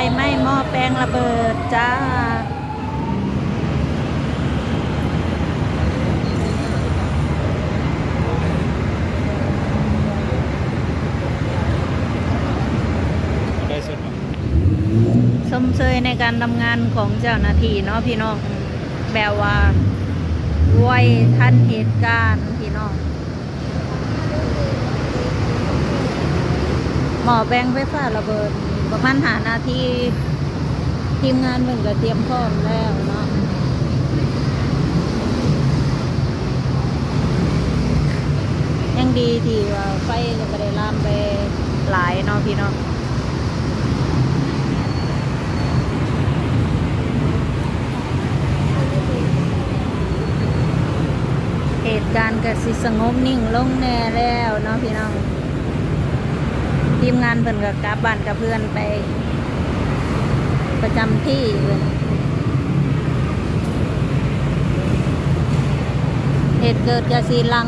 ໄຟໄໝ້ໝໍ້ແປງລະເບີດຈ້າ. ໄດ້ສຸດ ຊົມເຊີຍໃນການທຳງານຂອງເຈົ້າໜ້າທີ່ເນາະພີ່ນ້ອງ ແບບວ່າໄວທັນເຫດການພີ່ນ້ອງ. ໝໍ້ແປງໄຟຟ້າລະເບີດ ປະມານຫ້ານາທີ ທີມງານເພິ່ນກໍຕຽມພ້ອມແລ້ວເນາະ. ຍັງດີທີ່ວ່າໄຟກໍບໍ່ໄດ້ລາມໄປຫຼາຍເນາະພີ່ນ້ອງ. ເຫດການກໍຊິສະຫງົບນິ່ງລົງແດ່ແລ້ວເນາະພີ່ນ້ອງ. ທີມງານເພິ່ນກໍກັບບ້ານກັບເຮືອນໄປປະຈຳທີ່. ເຫດເກີດກໍຊິຫຼັງ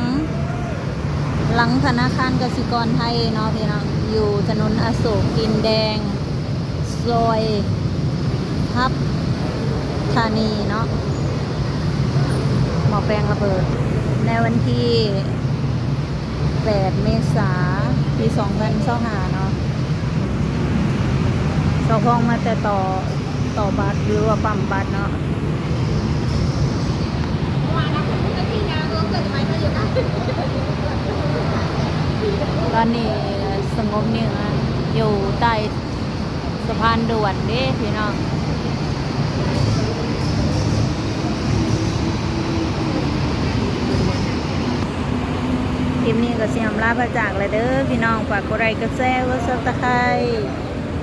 ຫຼັງທະນາຄານກະສິກອນໄທເນາະພີ່ນ້ອງ ຢູ່ຖະໜົນອະໂສກດິນແດງ ຊອຍທັບທານີເນາະ. ໝໍ້ແປງລະເບີດໃນວັນທີແປດເມສາ ປີສອງພັນຊາວຫ້າເນາະ. ຊາວພອງມາແຕ່ຕໍ່ ຕໍ່ບັດ ຫຼືວ່າປ້ຳບັດເນາະ. ຕອນນີ້ສະຫງົບນິ່ງຢູ່ໃຕ້ສະພານດ່ວນເດ້ພີ່ນ້ອງ. ຄລິບນີ້ກໍຊິອຳລາພາຈາກແລ້ວເດີພີ່ນ້ອງ. ຝາກກົດໄລ ກົດແຊ ກົດ Subscribe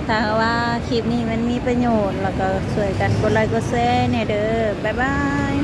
ຖ້າຫາກວ່າຄລິບນີ້ມັນມີປະໂຫຍດ ແລ້ວກໍຊ່ວຍກັນກົດໄລ ກົດແຊແດ່ເດີ. ບາຍບາຍ.